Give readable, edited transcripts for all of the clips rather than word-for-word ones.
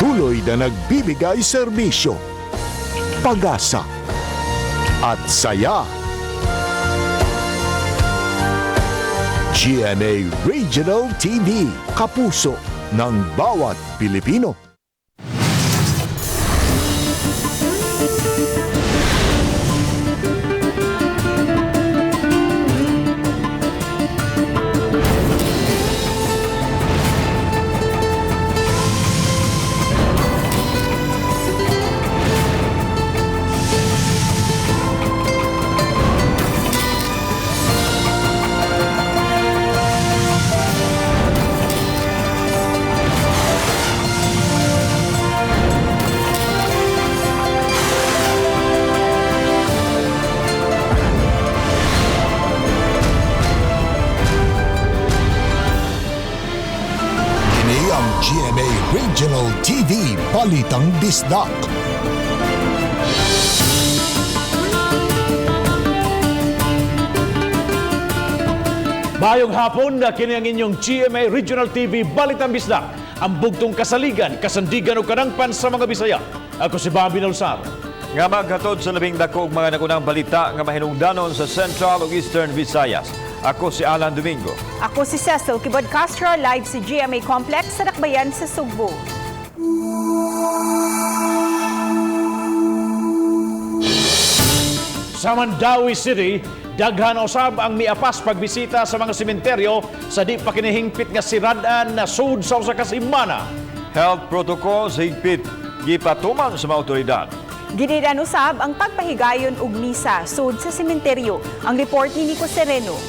Patuloy na nagbibigay serbisyo, pag-asa at saya. GMA Regional TV, kapuso ng bawat Pilipino. Kini ang GMA Regional TV Balitang Bisdak. Mayong hapon na kini ang inyong GMA Regional TV Balitang Bisdak. Ang bugtong kasaligan, kasandigan o kanangpan sa mga Bisaya. Ako si Bobby Nalsar. Nga maghatod sa labing dako og mga nakunang balita nga mahinungdanon sa Central ug Eastern Visayas. Ako si Alan Domingo. Ako si Cecil Kibod Castro, live sa GMA Complex sa Dakbayan sa Sugbo. Sa Mandawi City, daghan usab ang miapas pagbisita sa mga sementeryo sa di pa kinihingpit nga sirad-an na sud sa usa ka semana. Health protocols higpit gipatuman sa mga otoridad. Ginidan usab ang pagpahigayon og misa sud sa sementeryo. Ang report ni Nico Sereno.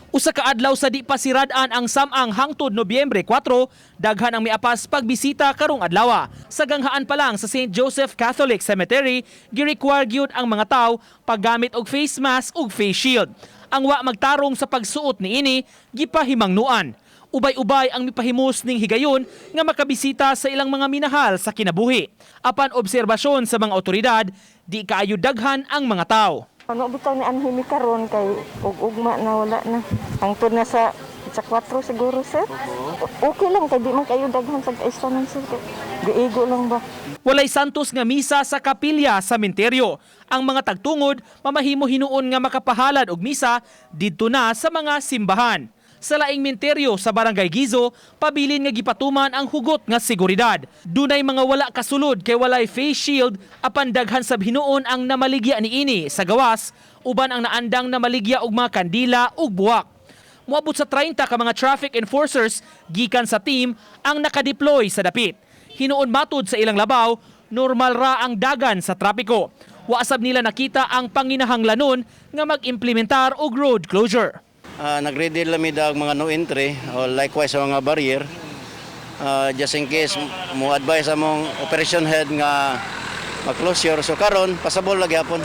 Usa ka adlaw sa di pa sirad-an ang samang hangtod Nobyembre 4, daghan ang miapas pagbisita karong adlaw. Sa ganghaan pa lang sa St. Joseph Catholic Cemetery, gi-require gyud ang mga tawo paggamit og face mask ug face shield. Ang wa magtarong sa pagsuot niini gipahimangnuan. Ubay-ubay ang mipahimos ning higayon nga makabisita sa ilang mga minahal sa kinabuhi. Apan obserbasyon sa mga otoridad, di kaayo daghan ang mga tawo. Ano bitaw ni anhi mi karon kay ug ugma na wala na. Hangtod na sa 4 siguro, sir. Okay lang kay di man kayo daghan sa kaisa sir. Kay giigo lang ba. Walay santos nga misa sa kapilya sa menteryo. Ang mga tagtungod mamahimo hinuon nga makapahalad og misa didto na sa mga simbahan. Sa laing menteryo sa Barangay Gizo, pabilin nga gipatuman ang hugot nga seguridad. Dunay mga wala kasulod kay walay face shield apan daghan sab hinuon ang namaligya niini sa gawas uban ang naandang namaligya og mga kandila ug buwak. Moabot sa 30 ka mga traffic enforcers gikan sa team ang nakadeploy sa dapit. Hinuon matud sa ilang labaw, normal ra ang dagan sa trapiko. Waasab nila nakita ang panginahanglanon nga mag-implementar og road closure. Nag-ready lang mi dag mga no entry o likewise sa mga barrier. Just in case mo advise among operation head nga mag-closure. So karon pasabol lagi hapon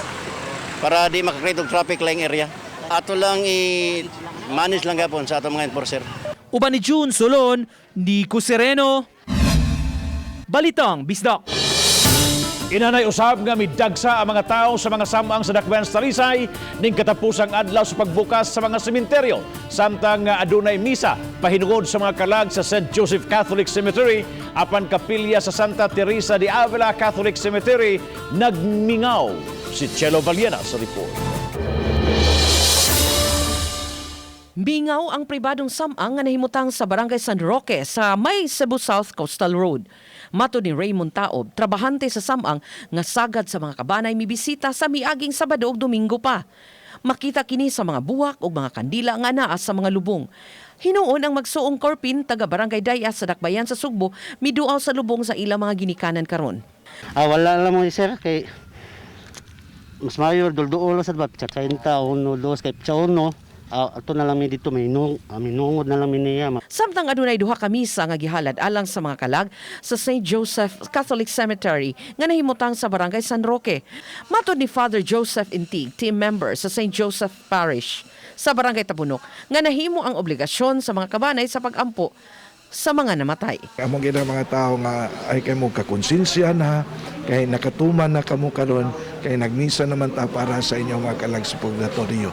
para di makakreate og traffic line area. Ato lang i-manage lang gapon sa atong mga enforcer. Uban ni June Solon, Nico Sereno. Balitang Bisdak. Inanay usab nga midagsa ang mga tao sa mga samang sa Dakbayan sa Talisay ning katapusang adlaw sa pagbukas sa mga sementeryo. Samtang nga adunay misa pahinungod sa mga kalag sa St. Joseph Catholic Cemetery apan kapilya sa Santa Teresa de Avila Catholic Cemetery nagmingaw si Chelo Valiena sa report. Mingaw ang pribadong samang nga nahimutang sa Barangay San Roque sa may Cebu South Coastal Road. Mato ni Raymond Taob, trabahante sa samang nga sagad sa mga kabanay mibisita sa miaging Sabado ug Domingo pa. Makita kini sa mga buwak ug mga kandila nga naa sa mga lubong. Hinuon ang magsuong Corpin taga Barangay Daya sa Dakbayan sa Sugbo miduaw sa lubong sa ilang mga ginikanan karon. Wala lang mo, sir, kay mas mayor dulduol sa ba sa 30 1 2 kay sa 1 ato na lang mi dito may nung minungod na lang mi niya. Samtang adunay duha ka misa nga gihalad alang sa mga kalag sa St. Joseph Catholic Cemetery nga nahimutang sa Barangay San Roque. Matod ni Father Joseph Intig, team member sa St. Joseph Parish sa Barangay Tabunok, nga nahimo ang obligasyon sa mga kabanay sa pagampo sa mga namatay. Among gina mga tao nga ay kay mo kakonsensya na, kay nakatuman na kamo karon, kay nagmisa naman ta para sa inyong mga kalag sa purgatorio.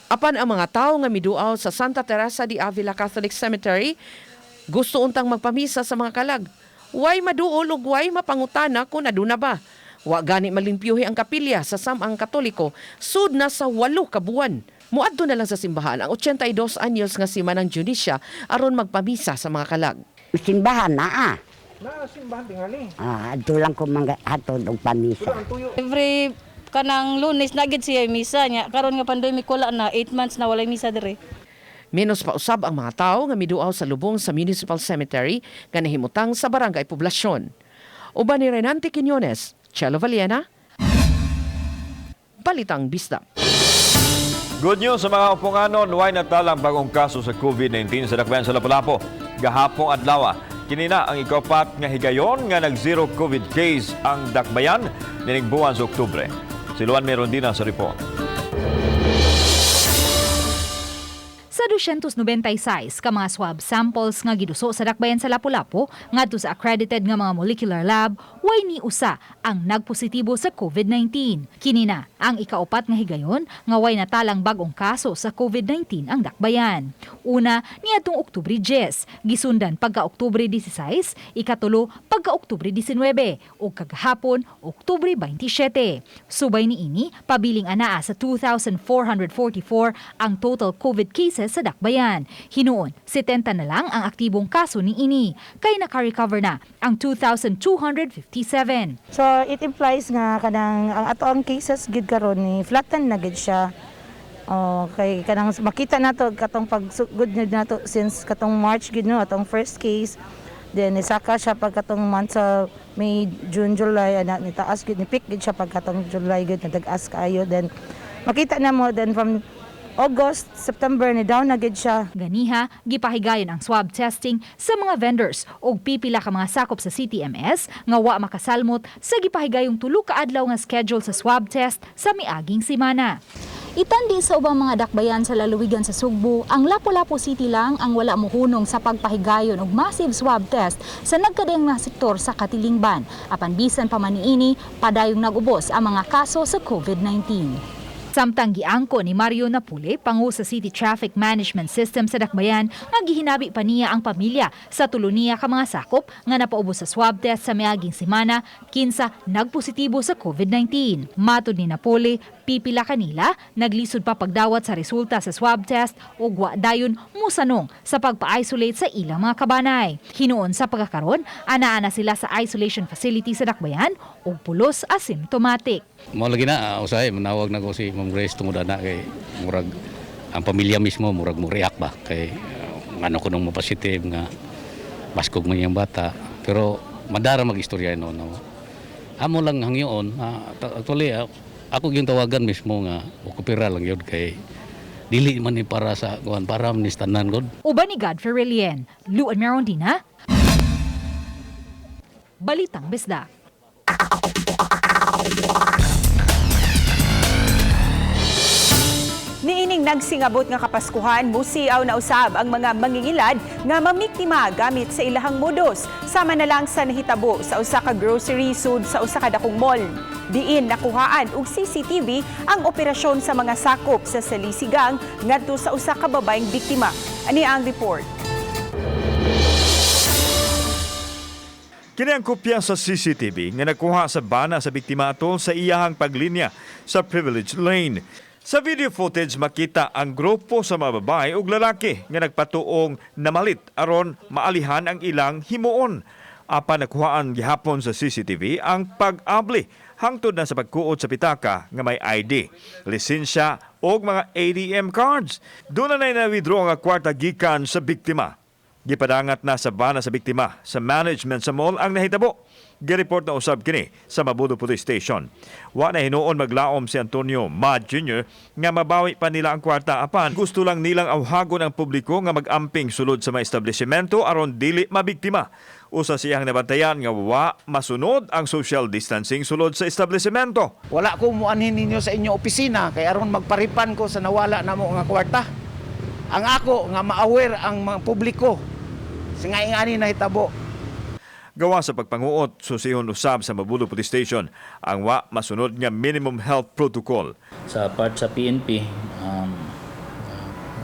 Apan ang mga tao nga miduaw sa Santa Teresa de Avila Catholic Cemetery, Gusto untang magpamisa sa mga kalag. Way maduol ug way mapangutana kung aduna ba. Wa gani malimpyuhi ang kapilya sa Samang Katoliko sud na sa 8 ka buwan. Muadto na lang sa simbahan ang 82 anyos nga si Manang Junisia aron magpamisa sa mga kalag. Simbahan naa. Na simbahan tingali. Ah, adto lang ko mga hatod og pamisa. Every kanang Lunes na gid siya misa niya. Karon nga pandemic, wala na, 8 months na walay misa dire. Menos pa usab ang mga tao nga miduaw sa lubong sa Municipal Cemetery nga nahimutang sa Barangay Poblasyon. Uban ni Renante Quiñones, Chelo Valiena, Balitang Bisdak. Good news sa mga Uponganon, way natalang bagong kaso sa COVID-19 sa Dakbayan sa Lapu-Lapu gahapong adlaw. Kini na ang ikaupat nga higayon nga nag-zero COVID case ang Dakbayan nining buwan sa Oktubre. Si Luan Merondina sa report. Sa 296 ka mga swab samples nga giduso sa Dakbayan sa Lapu-Lapu ngadto sa accredited nga mga molecular lab, way ni usa ang nagpositibo sa COVID-19. Kini na ang ikaupat nga higayon nga way natalang bag-ong kaso sa COVID-19 ang Dakbayan. Una niadtong Oktubre 10, gisundan pagka Oktubre 16, ikatulo pagka Oktubre 19 ug kagahapon Oktubre 27. Subay niini, pabiling anaa sa 2,444 ang total COVID cases sa Dakbayan. Hinuon, 70 na lang ang aktibong kaso niini, kay naka-recover na ang 2,257. So it implies nga kanang ang ato ang cases gid karon ni flatten na gid siya. Oh, kay kanang makita nato katong pagsugod nato since katong March gid, no, atong first case, then nisaka siya pag katong month sa May, June, July, ana ni taas gid, ni peak gid siya pag katong July gid, nadag-as kaayo. Then makita na mo then from August, September, ni down na gid siya. Ganiha, gipahigayon ang swab testing sa mga vendors ug pipila ka mga sakop sa CTMS nga wa makasalmot sa gipahigayong 3 ka adlaw nga schedule sa swab test sa miaging semana. Itandi sa ubang mga dakbayan sa lalawigan sa Sugbo, ang Lapu-Lapu City lang ang wala mohunong sa pagpahigayon og massive swab test sa nagkadayang nga sektor sa katilingban. Apan bisan pa man niini, padayong nag-ubos ang mga kaso sa COVID-19. Samtang giangko ni Mario Napule, pangu sa City Traffic Management System sa Dakbayan, nga gihinabi pa niya ang pamilya sa tulo niya ka mga sakop nga napaubos sa swab test sa miaging semana, kinsa nagpositibo sa COVID-19. Matod ni Napole, pipila kanila naglisod pa pagdawat sa resulta sa swab test ug wa dayon musanong sa pagpa-isolate sa ilang mga kabanay. Hinuon sa pagkakaron, anaa na sila sa isolation facility sa Dakbayan ug pulos asymptomatic. Mao lagi na, usahay manawag na ko si Ma'am Grace tungod ana kay murag ang pamilya mismo murag mo react ba kay ano ko nung mo-positive nga baskog man iyang bata, pero madara mag-istorya, no. Amo lang hangyoon, actually, ako yung tawagan mismo nga okopera lang yun kay dili man ni para sa kuan, para man ni sa tanan god. Uban ni Godfrey Relien, Luan Merondina, Balitang Bisdak. Niining nagsingabot nga Kapaskuhan, musiaw na usab ang mga mangingilad nga mamiktima gamit sa ilahang modus. Sama na lang sa nahitabo sa usa ka grocery sud sa usa ka dakong mall. Diin nakuhaan og CCTV ang operasyon sa mga sakop sa Salisi Gang ngadto sa usa ka babaeng biktima. Ani ang report. Kini ang kopya sa CCTV nga nakuha sa bana sa biktima atol sa iyahang paglinya sa privilege lane. Sa video footage, makita ang grupo sa mga babae ug lalaki nga nagpatuong namalit aron maalihan ang ilang himuon. Apan nakuhaan gihapon sa CCTV ang pag-abli hangtod na sa pagkuot sa pitaka nga may ID, lisensya ug mga ATM cards. Doon na na-withdraw ang kwarta gikan sa biktima. Gipadangat na sa bana sa biktima sa management sa mall ang nahitabo. Gireport na usab kini sa Mabudo Police Station. Wa na hinuon maglaom si Antonio Ma Jr. nga mabawi pa nila ang kwarta, apan gusto lang nilang awhagon ang publiko nga mag-amping sulod sa mga establishmento aron dili mabiktima. Usa siyang nabantayan nga wa masunod ang social distancing sulod sa establishmento. Wala ko muanhin ninyo sa inyong opisina kay aron magpa-refund ko sa nawala namo nga kwarta. Ang ako nga ma-aware ang mga publiko sa nga ingani nahitabo. Gawa sa pagpanguot, susihon usab sa Mabudo Police Station ang wa masunod nga minimum health protocol. Sa part sa PNP,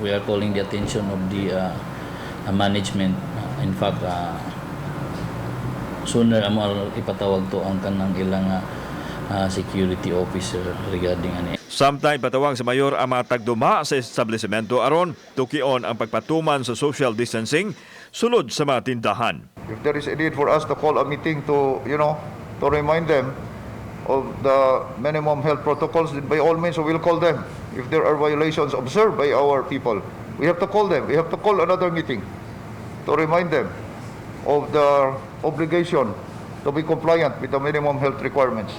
we are calling the attention of the management. In fact, sooner amo ipatawag to ang kanang ilang security officer regarding ani. Samtang ipatawag sa mayor ang mga tagduma sa establishmento aron tukion ang pagpatuman sa social distancing sulod sa mga tindahan. If there is a need for us to call a meeting to remind them of the minimum health protocols, then by all means we will call them. If there are violations observed by our people, we have to call them. We have to call another meeting to remind them of the obligation to be compliant with the minimum health requirements.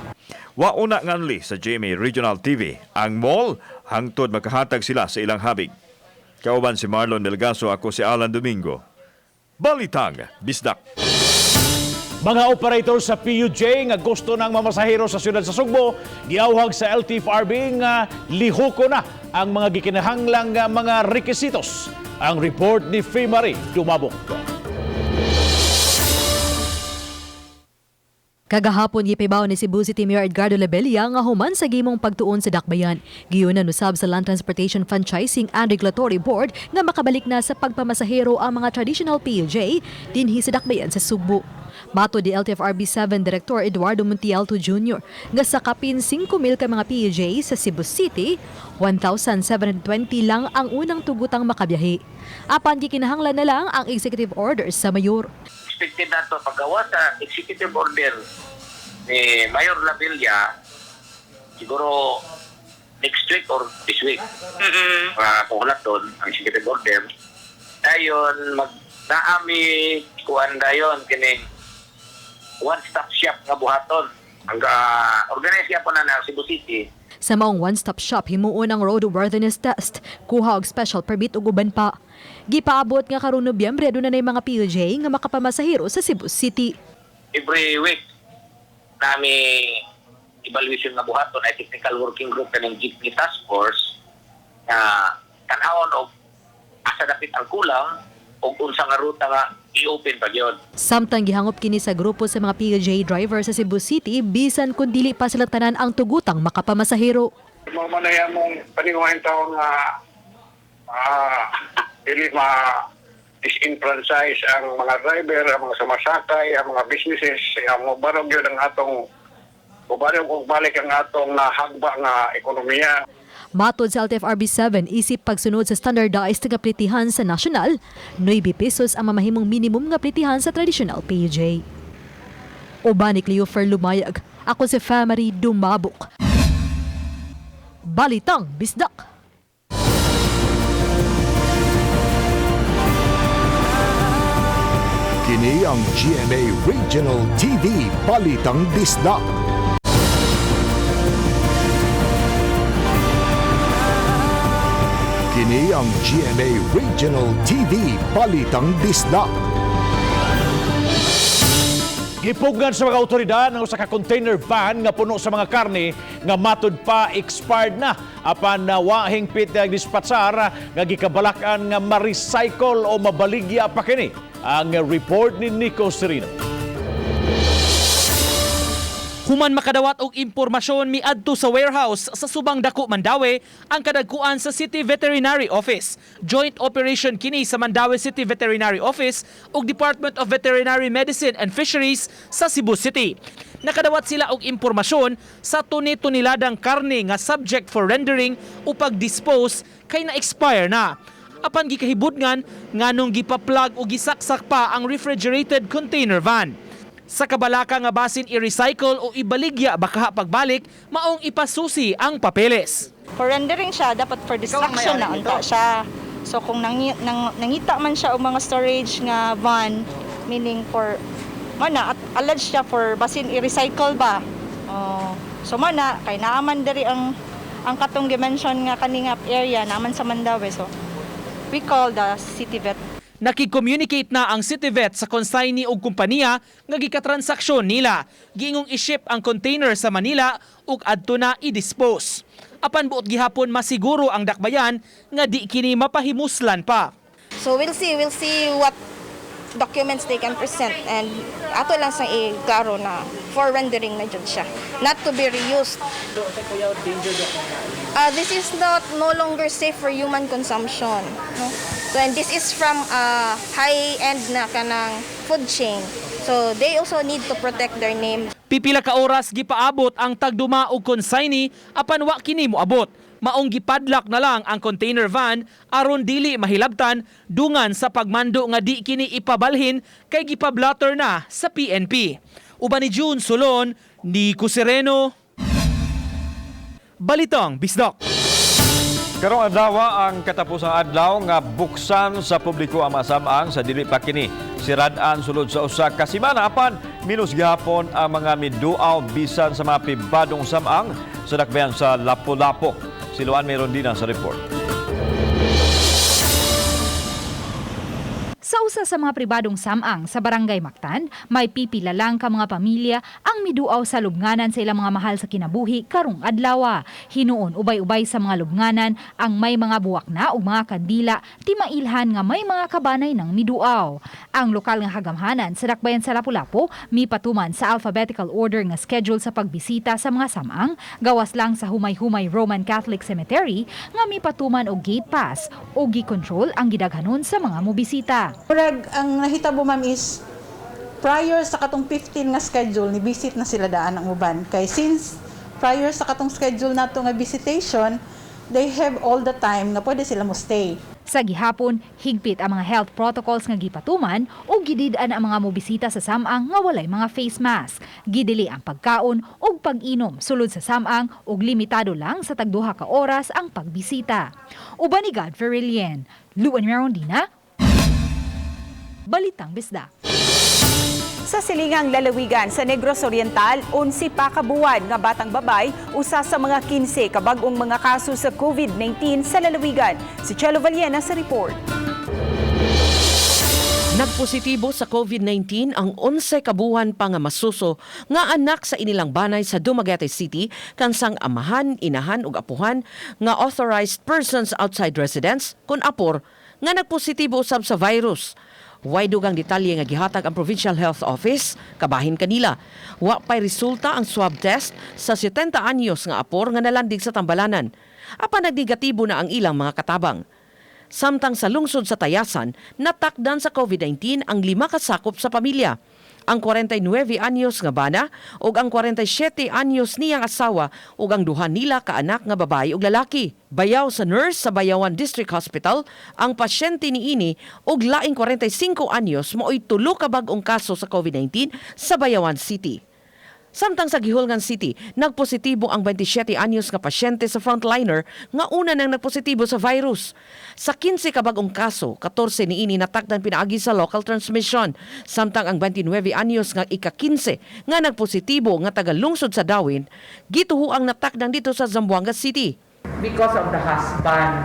Wauna nganli sa GMA Regional TV ang mall hangtod makahatag sila sa ilang habig. Kauban si Marlon Delgaso, ako si Alan Domingo. Balitang Bisdak. Mga operator sa PUJ nga gusto ng mamasahero sa siyudad sa Sugbo, giawhag sa LTFRB nga lihoko na ang mga gikinahanglang nga mga rekisitos. Ang report ni Faye Marie Dumabok. Kagahapon gipahibaw ni Cebu City Mayor Edgardo Labella nga human sa gimong pagtuon sa Dakbayan. Giyunan usab sa Land Transportation Franchising and Regulatory Board nga makabalik na sa pagpamasahero ang mga traditional PUJ dinhi sa Dakbayan sa Sugbo. Matod ni LTFRB 7 Director Eduardo Montialto Jr. nga sa kapin 5,000 ka mga PUJ sa Cebu City, 1,720 lang ang unang tugutang makabiyahe. Apan gikinahanglan na lang ang executive order sa mayor. Expected nato paggawa sa executive order ni Mayor Labella siguro next week or this week. Kung doon ang executive order. Dayon mag naami kuan dayon kining one-stop shop nga buhaton. Ang organize po na na Cebu City. Sa maong one-stop shop, himuon ang roadworthiness test, kuha og special permit ug uban pa. Gipaabot nga karong Nobyembre aduna nay mga PUJ nga makapamasahero sa Cebu City. Every week nami evaluation nga buhaton ay technical working group kanang jeepney task force nga tan-awon og asa dapit ang kulang og unsa nga ruta nga i-open pa gyud. Samtang gihangop kini sa grupo sa mga PUJ driver sa Cebu City bisan kun dili pa sila tanan ang tugutang makapamasahero. Mao man na mong paninguhain taon nga dili ma disenfranchise ang mga driver, ang mga sumasakay, ang mga businesses, ang mobarog yun ang atong mobarog og balik ang atong nahagba nga ekonomiya. Matod sa LTFRB 7, isip pagsunod sa standardized nga plitihan sa national, 9 pesos ang mamahimong minimum nga plitihan sa traditional PUJ. Uban ni Cleofer Lumayag, ako si Family Dumabok. Balitang Bisdak. Kini ang GMA Regional TV Balitang Bisdak. Kini ang GMA Regional TV Balitang Bisdak. Gipugngan sa mga otoridad ang usa ka container van nga puno sa mga karne nga matud pa expired na apan wa hingpit nga dispatsar nga gikabalakan nga ma-recycle o mabaligya pa kini. Ang report ni Nico Serino. Human makadawat og impormasyon miadto sa warehouse sa Subang Dako, Mandaue ang kadagkuan sa City Veterinary Office. Joint operation kini sa Mandaue City Veterinary Office ug Department of Veterinary Medicine and Fisheries sa Cebu City. Nakadawat sila og impormasyon sa tuni-tuniladang karne nga subject for rendering o pag-dispose kay na-expire na. Apan gikahibudngan nganong gipa-plug o gisaksak pa ang refrigerated container van. Sa kabalaka nga basin i-recycle o ibaligya baka pagbalik, maong ipasusi ang papeles. For rendering siya, dapat for destruction na unta siya. So kung nangita man siya og mga storage nga van, meaning for mana at alleged siya for basin i-recycle ba. Oh, so mana kay naaman diri ang katong gi-mention nga kani nga area naaman sa Mandaue, so we call the city vet. Nakicommunicate na ang City Vet sa consignee og kompanya nga gikatransaksyon nila. Giingong i-ship ang container sa Manila ug adto na i-dispose. Apan buot gihapon masiguro ang dakbayan nga di kini mapahimuslan pa. So we'll see what documents they can present and ato lang sang i-klaro na for rendering na jud siya, not to be reused. This is not no longer safe for human consumption. No? So and this is from a high-end na kanang food chain. So they also need to protect their name. Pipila ka oras gipaabot ang tagduma og consignee apan wa kini moabot. Maong gipadlock na lang ang container van aron dili mahilabtan dungan sa pagmando nga di kini ipabalhin kay gipablotter na sa PNP. Uban ni June Solon, Nico Sereno, Balitang Bisdak. Karong adlaw ang katapusang adlaw nga buksan sa publiko ang mga samang sa dili pa kini sirad-an sulod sa usa ka semana, apan minus gihapon ang mga miduaw bisan sa mga pribadong samang sa dakbayan sa Lapu-Lapu. Si Luan Merondina sa report. Sa usa sa mga pribadong samang sa Barangay Mactan, may pipila lang ka mga pamilya ang miduaw sa lubnganan sa ilang mga mahal sa kinabuhi karong adlaw. Hinuon ubay-ubay sa mga lubnganan ang may mga buwak na o mga kandila, timailhan nga may mga kabanay ng miduaw. Ang lokal nga hagamhanan sa dakbayan sa Lapu-Lapu mipatuman sa alphabetical order nga schedule sa pagbisita sa mga samang, gawas lang sa Humay-Humay Roman Catholic Cemetery nga mipatuman og gate pass o gi-control ang gidaghanon sa mga mobisita. Murag ang nahitabo, ma'am, is prior sa katong 15 nga schedule ni visit na sila daan ang uban kay since prior sa katong schedule nato nga visitation, they have all the time nga pwede sila mo stay. Sa gihapon, higpit ang mga health protocols nga gipatuman ug gidid-an ang mga mobisita sa samang nga walay mga face mask. Gidili ang pagkaon ug pag-inom sulod sa samang ug limitado lang sa tagduha ka oras ang pagbisita. Uban ni God Ferilien, Luan Merondina, Balitang Bisdak. Sa silingang lalawigan sa Negros Oriental, 11 pa ka buwan nga batang babay, usa sa mga 15 kabag-ong mga kaso sa COVID-19 sa lalawigan. Si Chelo Valiena sa report. Nagpositibo sa COVID-19 ang 11 kabuwan pa nga masuso nga anak sa inilang banay sa Dumaguete City kansang amahan, inahan ug apuhan nga authorized persons outside residence kun apor nga nagpositibo usab sa virus. Way dugang detalye nga gihatag ang Provincial Health Office kabahin kanila. Wa pay resulta ang swab test sa 70 anyos nga apor nga nalandig sa tambalanan. Apan nagnegatibo na ang ilang mga katabang. Samtang sa lungsod sa Tayasan, natakdan sa COVID-19 ang 5 kasakop sa pamilya. Ang 49 anyos nga bana ug ang 47 anyos niyang asawa ug ang duha nila kaanak nga babae ug lalaki. Bayaw sa nurse sa Bayawan District Hospital, ang pasyente niini ug laing 45 anyos mao'y tulo ka bag-ong kaso sa COVID-19 sa Bayawan City. Samtang sa Guihulngan City, nagpositibo ang 27 anyos nga pasyente sa frontliner nga una nang nagpositibo sa virus. Sa 15 ka bag-ong kaso, 14 niini natakdan pinaagi sa local transmission. Samtang ang 29 anyos nga ika-15 nga nagpositibo nga taga-lungsod sa Dauin, gituho ang natakdan dito sa Zamboanga City. Because of the husband.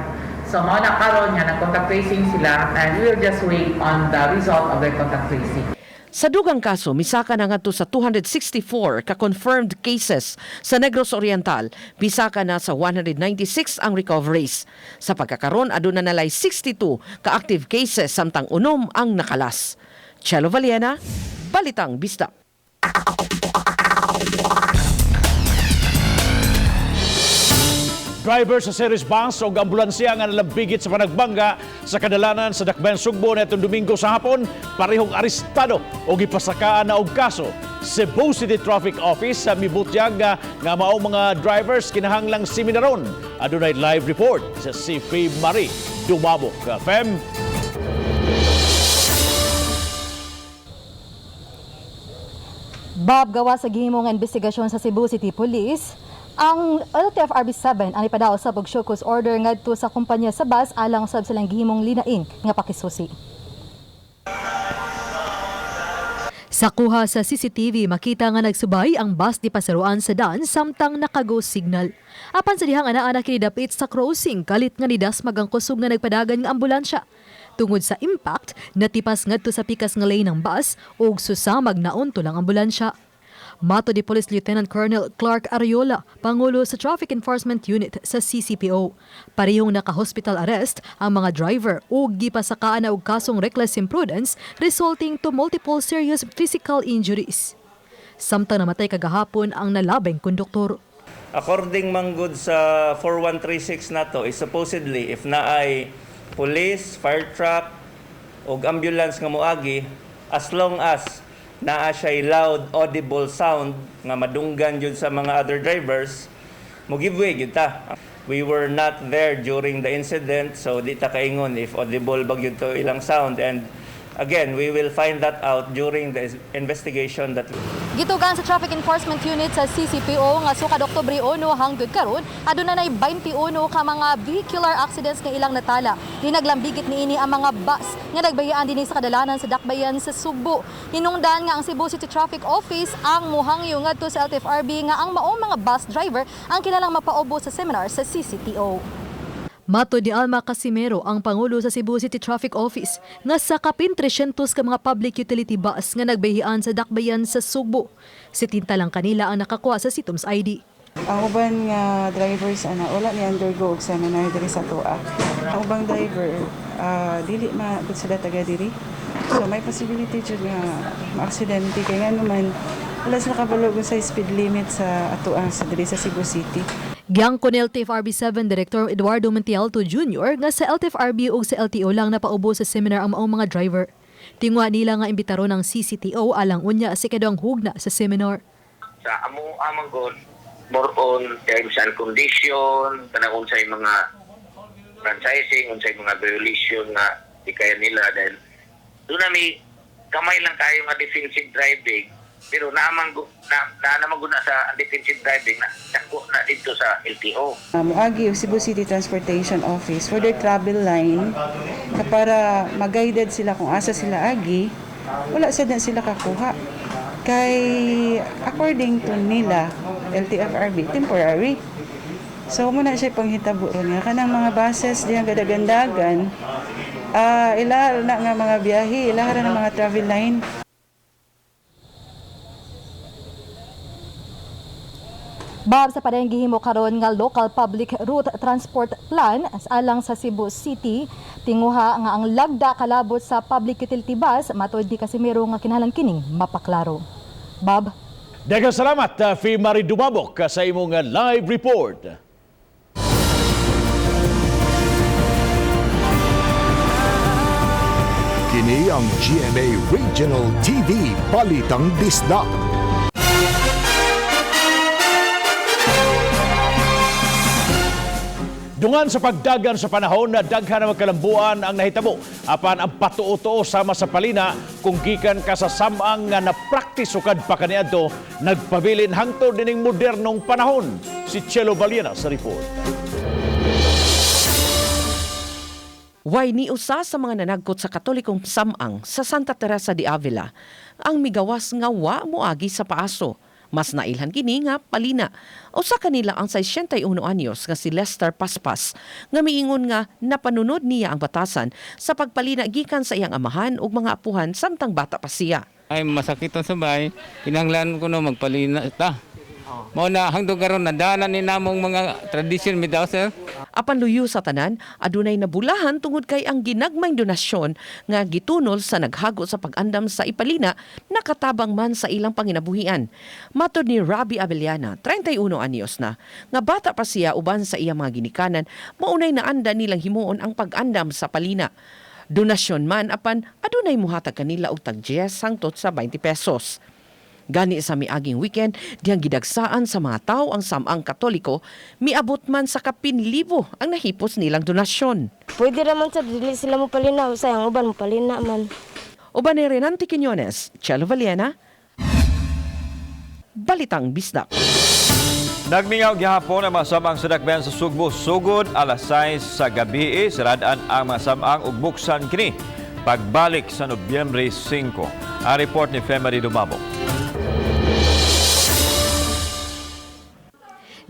So mao na karon nga nag-contact tracing sila and we will just wait on the result of their contact tracing. Sa dugang kaso, misaka na ngadto sa 264 ka-confirmed cases sa Negros Oriental. Misaka na sa 196 ang recoveries. Sa pagkakaron, aduna nalay 62 ka-active cases samtang 6 ang nakalas. Chelo Valiena, Balitang Bisdak. Driver sa series bus o ambulansya nga nalambigit sa panagbangga sa kadalanan sa Dakbayan Sugbo netong Domingo sa hapon, parehong arestado o gipasakaan na og kaso. Cebu City Traffic Office sa mibutyag nga nga mao mga drivers kinahanglang seminaron. Adunay live report sa CP Marie Dumabok. Fem. Bob, gawa sa gihimong investigasyon sa Cebu City Police, ang LTFRB 7 ang ipadaw sa show cause order ngadto sa kumpanya sa bus alang usab silang gihimong linaing nga pakisusi. Sa kuha sa CCTV, makita nga nagsubay ang bus di pasaruan sa daan samtang nakago signal. Apan sa dihang ana-ana kini dapit sa crossing, kalit nga nidasmag ang kusog nga nagpadagan nga ambulansya. Tungod sa impact, natipas ngadto sa pikas nga lane ng bus ug susamag naunto lang ambulansya. Matod ni Police Lieutenant Colonel Clark Ariola, Pangulo sa Traffic Enforcement Unit sa CCPO. Parehong naka-hospital arrest ang mga driver ug gipasakaan na og kasong reckless imprudence resulting to multiple serious physical injuries. Samtang namatay kagahapon ang nalabing konduktor. According manggod sa 4136 nato is supposedly if naay Police, fire truck ug ambulance nga moagi, as long as naa siya loud audible sound nga madunggan jud sa mga other drivers, mo give way gyud ta. We were not there during the incident, so di ta kaingon if audible ba gyud to ilang sound, and again, we will find that out during the investigation that Gitugan sa Traffic Enforcement Unit sa CCPO nga sukad Oktubre 1 hangtod karon aduna nay 21 ka mga vehicular accidents nga ilang natala. Ginaglambigit niini ang mga bus nga nagbayaan dinhi sa kadalanan sa dakbayan sa Sugbo. Hinungdan nga ang Cebu City Traffic Office ang muhangyo ngadto sa LTFRB nga ang maong mga bus driver ang kinahanglang mapaubo sa seminar sa CCTO. Matod ni Alma Casimero, ang Pangulo sa Cebu City Traffic Office, nga sa kapin 300 ka mga public utility bus nga nagbahian sa dakbayan sa Sugbo. 70 lang kanila ang nakakuha sa CITOMS ID. Ang uban nga drivers ana wala ni undergo og seminar diri sa atoa. Ang ubang driver dili ma gud sila taga diri. So may possibility jud nga maaksidente kay ngano man wala sila kabalo sa speed limit sa atoa sa diri sa Cebu City. Giangkon ni LTFRB 7 Director Eduardo Montealto Jr. nga sa LTFRB ug sa LTO lang napaubo sa seminar ang maong mga driver. Tingwa nila nga imbitaron ang CCTO alang unya sa ikaduhang hugna sa seminar. Sa amo amang god, more on terms and condition, kanang unsay mga franchising, unsay mga violation nga di kaya nila, dahil doon na may kamay lang kayo nga defensive driving, pero na naman gud na sa defensive driving na dako na dito sa LTO. Moagi og Cebu City Transportation Office for their travel line ka para mag-guided sila kung asa sila agi, wala sad na sila kakuha. Kay according to nila, LTFRB, temporary. So mao na siya panghitabo ron nga kanang mga buses diyan gadagandagan, ila na nga mga biyahe, ila ra na mga travel line. Bab sa padayong gihimo karon nga local public route transport plan alang sa Cebu City, tinguha nga ang lagda kalabot sa public utility bus, matod ni Casimero nga kinahanglan kining mapaklaro. Bob. Daghang salamat, Fe Marie Dumabok, sa imong live report. Kini ang GMA Regional TV Balitang Bisdak. Dungan sa pagdagan sa panahon na daghan na magkalambuan ang nahitabo. Apan ang patuo-tuo sama sa palina kung gikan ka sa samang nga napraktis sukad pa kaniadto, nagpabilin hangtod nining modernong panahon. Si Chelo Valiena sa report. Way ni usa sa mga nanagkot sa Katolikong samang sa Santa Teresa de Avila ang migawas nga wa moagi sa paaso. Mas nailhan kini nga palina. Usa kanila ang 61 anyos nga si Lester Paspas nga miingon nga napanunod niya ang batasan sa pagpalina gikan sa iyang amahan ug mga apuhan samtang bata pa siya. Ay masakit ang sabay, kinahanglan ko no magpalina ta. Mao na hangtod karon nadana ni namong mga tradisyon mi daw, sir. Apan luyo sa tanan, adunay nabulahan tungod kay ang ginagmayng donasyon nga gitunol sa naghago sa pag-andam sa ipalina nakatabang man sa ilang panginabuhian. Matod ni Rabi Abellana, 31 anyos na, nga bata pa siya uban sa iyang mga ginikanan, maunay naanda nilang himuon ang pag-andam sa palina. Donasyon man apan adunay muhatag kanila og tag 10 hangtod sa 20 pesos. Gani sa miaging weekend, diyang gidagsaan sa mga tao ang samang Katoliko, miabot man sa kapin libo ang nahipos nilang donasyon. Pwede raman sa dili sila mo palina, sayang uban mo palina man. Uban ni Renante Quiñones, Chelo Valiena, Balitang Bisdak. Nagmingaw gihapon ang mga samang sa dakbayan sa Sugbo sugod alas 6 sa gabi, siradan ang mga samang ug buksan kini pagbalik sa Nobyembre 5. Ang report ni Femary Dumabok.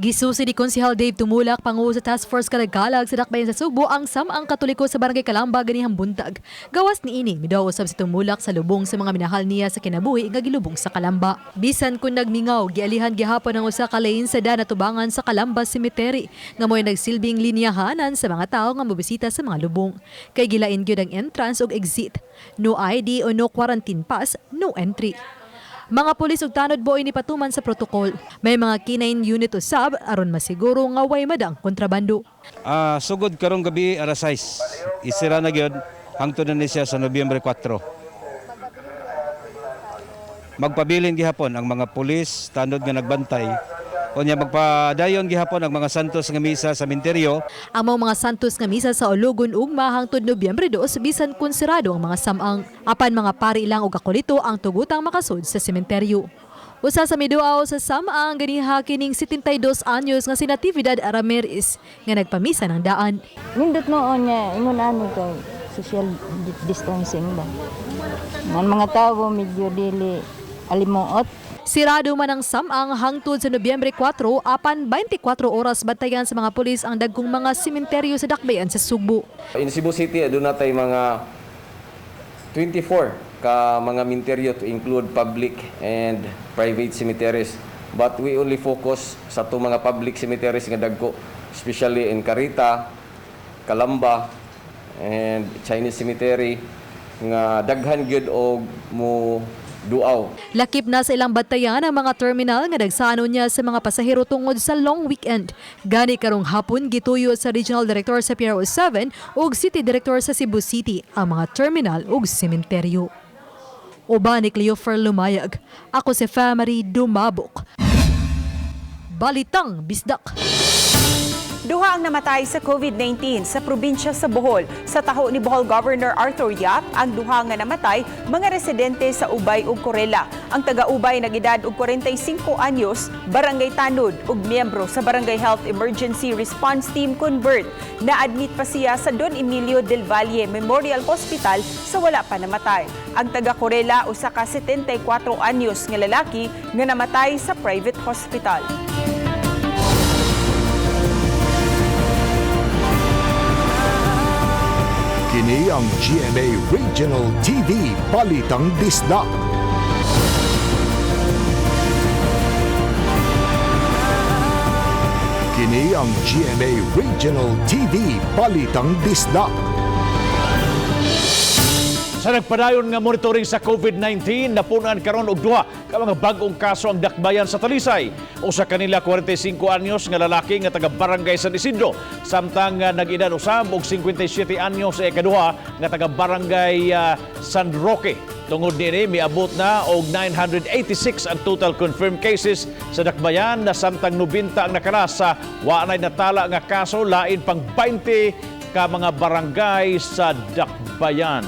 Gisusi ni Konsehal Dave Tumulak, pangulo sa Task Force Kalagkalag sa dakbayan sa Sugbo, ang samang Katoliko sa Barangay Kalamba ganihang buntag. Gawas niini, midaw usab si Tumulak sa lubong sa mga minahal niya sa kinabuhi nga gilubong sa Kalamba. Bisan kung nagmingaw, gialihan gihapon ang usa ka lane sa danatubangan sa Kalamba Cemetery nga mo'y nagsilbing linyahanan sa mga tao nga mobisita sa mga lubong. Kay gilain gyud ang entrance ug exit. No ID o no quarantine pass, no entry. Mga pulis ug tanod boy ni patuman sa protokol. May mga K9 unit usab aron masiguro nga way madang kontrabando. Sugod karong gabi alas 6. Isira na gyud hangtod na ni siya sa Nobyembre 4. Magpabilin gihapon ang mga pulis tanod nga nagbantay. Unya magpadayon gihapon ang mga santos nga misa sa minteryo. Ang mga santos nga misa sa Ologon ugma hangtod Nobyembre 2 bisan kun sirado ang mga samang. Apan mga pari lang og akolito ang tugutang makasud sa sementeryo. Usa sa miduaw sa samang ganiha kining 72 anyos nga si Natividad Ramirez nga nagpamisa ng daan. Nindot noon nga ingon ani kay social distancing ba. Ang mga tao medyo dili alimuot. Sirado man ang samang hangtod sa Nobyembre 4, apan 24 oras bantayan sa mga pulis ang dagkong mga sementeryo sa Dakbayan sa Sugbo. In Cebu City, doon natay mga 24 ka mga minteryo to include public and private cemeteries. But we only focus sa itong mga public cemeteries nga dagko, especially in Carita, Calamba, and Chinese Cemetery nga daghan gyud og mo duaw. Lakip na sa ilang bantayan ang mga terminal nga nagsano niya sa mga pasahero tungod sa long weekend. Gani karong hapon gituyo sa Regional Director sa PRO 7 ug City Director sa Cebu City ang mga terminal ug sementeryo. Uban ni Cleofer Lumayag. Ako si Family Dumabok. Balitang Bisdak. Duha ang namatay sa COVID-19 sa probinsya sa Bohol. Sa taho ni Bohol Governor Arthur Yap, ang duha nga namatay mga residente sa Ubay ug Corella. Ang taga-Ubay nag-edad og 45 anyos, barangay Tanod ug miyembro sa Barangay Health Emergency Response Team Convert. Na-admit pa siya sa Don Emilio del Valle Memorial Hospital sa wala pa namatay. Ang taga Corella usa ka 74 anyos nga lalaki nga namatay sa private hospital. Kini ang GMA Regional TV Balitang Bisdak. Kini ang GMA Regional TV Balitang Bisdak. Sa nagpadayon nga monitoring sa COVID-19, napunan karon og duha ka mga bag-ong kaso ang dakbayan sa Talisay. Usa kanila 45 anyos nga lalaki nga taga Barangay San Isidro, samtang nag-edad usab og 57 anyos sa ikaduha nga taga Barangay San Roque. Tungod niini miabot na og 986 ang total confirmed cases sa dakbayan na samtang 90 ang nakalas sa wa nay natala nga kaso lain pang 20 ka mga barangay sa dakbayan.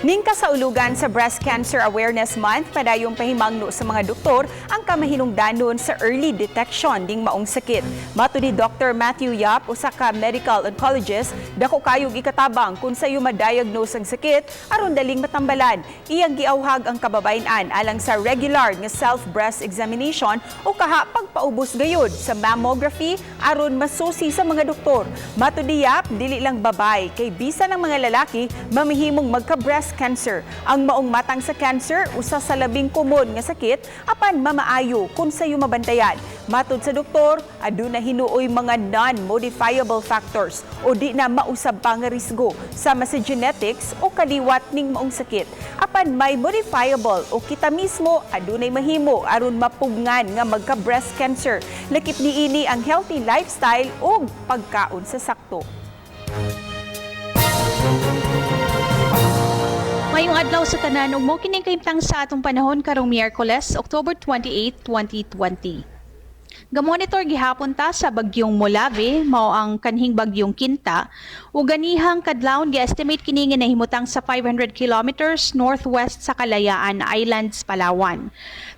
Ning kasaulugan sa Breast Cancer Awareness Month, padayong pahimangno sa mga doktor ang kamahinungdanon sa early detection ning maong sakit. Matud ni Dr. Matthew Yap, usa ka medical oncologist, dako kayog ikatabang kung sayo ma-diagnose ang sakit aron daling matambalan. Iyang giawhag ang kababayen-an alang sa regular nga self-breast examination o kaha pagpaubos gayud sa mammography aron masusi sa mga doktor. Matud ni Yap, dili lang babay kay bisan ang mga lalaki mamihimong magka-breast cancer. Ang maong matang sa cancer usa sa labing komon nga sakit apan mamaayo kung sayo mabantayan. Matud sa doktor, aduna hinuoy mga non-modifiable factors o di na mausab pa nga risgo sama sa genetics o kaliwat ning maong sakit. Apan may modifiable o kita mismo adunay mahimo aron mapugngan nga magka-breast cancer. Lakip niini ang healthy lifestyle ug pagkaon sa sakto. Mayong adlaw sa tanan ug mo kining kahimtang sa atong panahon karong Miyerkules, October 28, 2020. Gamonitor gihapon ta sa bagyong Molave, mao ang kanhing bagyong Kinta, ug ganihang kadlawon gi-estimate kini nga nahimutang sa 500 kilometers northwest sa Kalayaan Islands, Palawan.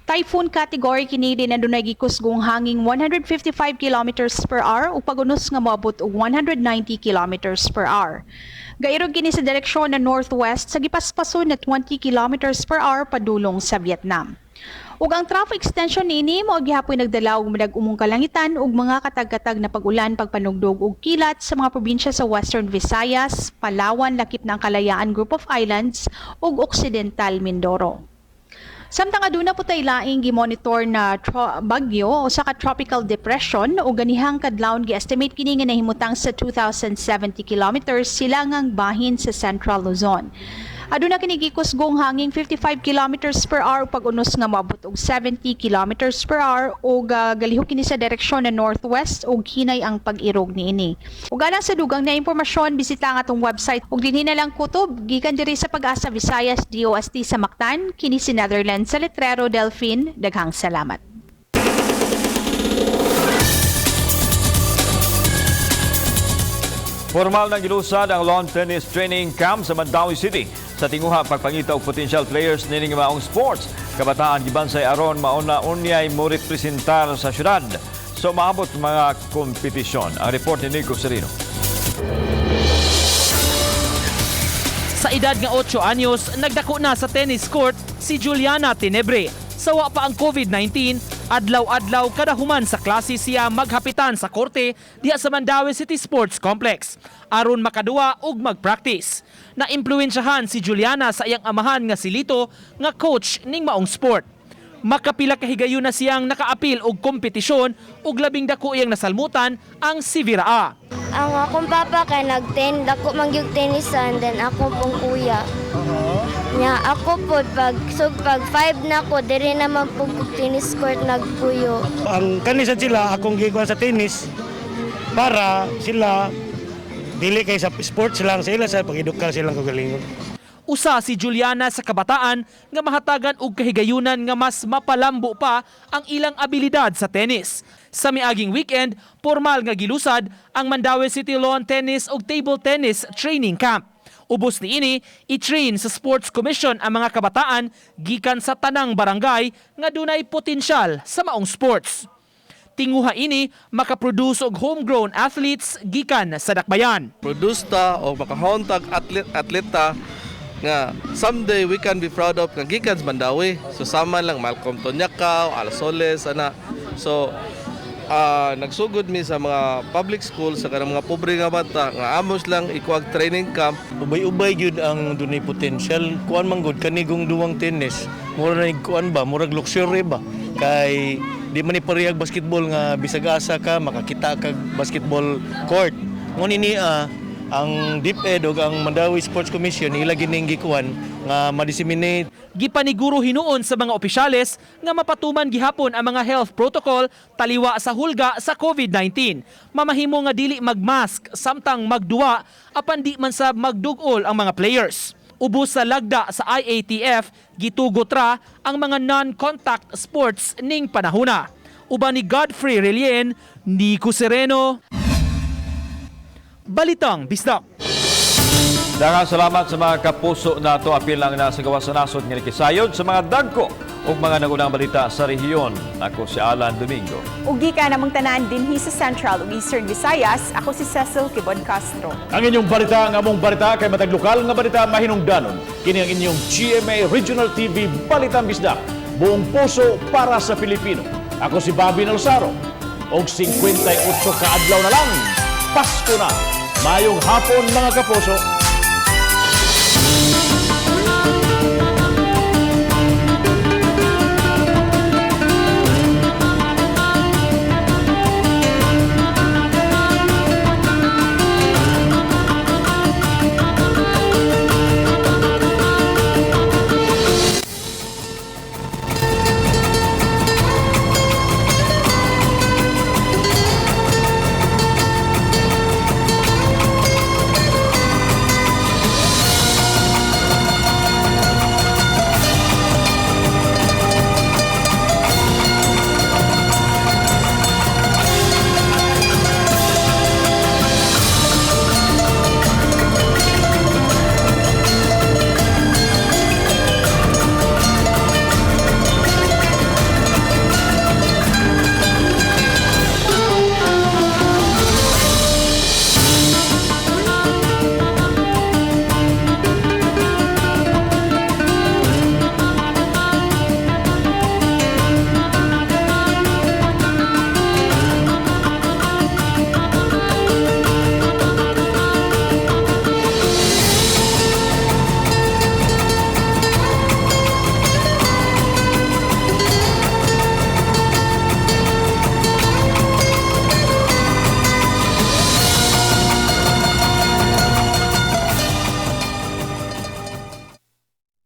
Typhoon category kini din adunay gikusgong hanging 155 kilometers per hour ug pagunos nga moabot og 190 kilometers per hour. Gairog kini sa direksyon na northwest sa gipaspason na 20 kilometers per hour padulong sa Vietnam. Ug ang trough extension niini mao gihapoy nagdala og madag-umong kalangitan ug mga katag-katag na pag-ulan, pagpanugdog ug kilat sa mga probinsya sa Western Visayas, Palawan, lakip ng Kalayaan Group of Islands ug Occidental Mindoro. Samtang aduna po tay laing gimonitor na bagyo, usa ka tropical depression, ug ganihang kadlawon gi-estimate kini nga nahimutang sa 2,070 kilometers silangang bahin sa Central Luzon. Aduna kini gikusgong hanging 55 kilometers per hour, pag-unos nga moabot og 70 kilometers per hour, ug galihok kini sa direksyon na northwest ug hinay ang pag-irog niini. Ug alang sa dugang na impormasyon, bisita ang atong website, ug dinhi na lang kutob gikan diri sa Pag-asa Visayas DOST sa Mactan. Kini si Netherlands sa Letrero Delphine. Daghang salamat. Formal na gilusad ang lawn tennis training camp sa Mandaue City sa tinguha pagpangita og potential players nining maong sports. Kabataan gibansay aron mauna unyay mo representar sa syudad so maabot mga kompetisyon. Ang report ni Nico Serino. Sa edad nga 8 anyos, nagdako na sa tennis court si Juliana Tenebre. Sawa pa ang COVID-19, adlaw-adlaw kada human sa klase siya maghapitan sa korte diha sa Mandaue City Sports Complex aron makaduwa ug mag-practice. Naimpluwensyahan si Juliana sa iyang amahan nga si Lito nga coach ning maong sport. Makapila ka higayon na siyang nakaapil og kompetisyon ug labing dako iyang nasalmutan ang Severa A. Ang akong papa kay nag-ten, dako man gyud tennis, and then ako pong kuya. Nya ako po pag so pag 5 na ko, diri naman po kog tennis court nagpuyo. Ang kanisan sila akong gikuan sa tennis para sila dili kay sa sports lang sila sa pag-edukar silang kagalingon. Usa si Juliana sa kabataan nga mahatagan og kahigayunan nga mas mapalambo pa ang ilang abilidad sa tennis. Sa miaging weekend, formal nga gilusad ang Mandaue City Lawn Tennis ug Table Tennis Training Camp. Ubos niini, i-train sa Sports Commission ang mga kabataan gikan sa tanang barangay nga dunay potensyal sa maong sports. Tinguha ini makaproduce og homegrown athletes gikan sa dakbayan. Produce ta o makahon tag atleta nga someday we can be proud of nga gikan sa Mandaue. So sama lang Malcolm Tonyakaw, Al Soles ana. So nagsugod mi sa mga public school sa kanang mga pobre nga bata nga amos lang ikuag training camp. Ubay-ubay gyud ang dunay potential. Kuan man gud kanigong duwang tennis. Mura na kuan ba, murag luxury ba. Kay di man ni parehag basketball nga bisag asa ka makakita kag basketball court. Ngunit ni ang DepEd ug ang Mandaue Sports Commission ila gining gikuan nga ma-disseminate. Gipaniguro hinuon sa mga opisyales nga mapatuman gihapon ang mga health protocol taliwa sa hulga sa COVID-19. Mamahimo nga dili magmask samtang magduwa apan di man sa magdugol ang mga players. Ubos sa lagda sa IATF, gitugot ra ang mga non-contact sports ning panahuna. Uban ni Godfrey Relien, Nico Sereno, Balitang Bisdak. Daghang salamat sa mga kapuso nato, apil lang na sa gawas sa nasod nga nikisayod sa mga dagko ug mga nagunang balita sa rehiyon. Ako si Alan Domingo. Ug gikan namong tanan dinhi sa Central ug Eastern Visayas, ako si Cecil Kibon Castro. Ang inyong balita, ang among balita kay matag lokal nga balita mahinungdanon. Kini ang inyong GMA Regional TV Balitang Bisdak. Buong puso para sa Pilipino. Ako si Bobby Nalsaro. Og 58 ka adlaw na lang. Pasko na. Mayong hapon, mga kapuso.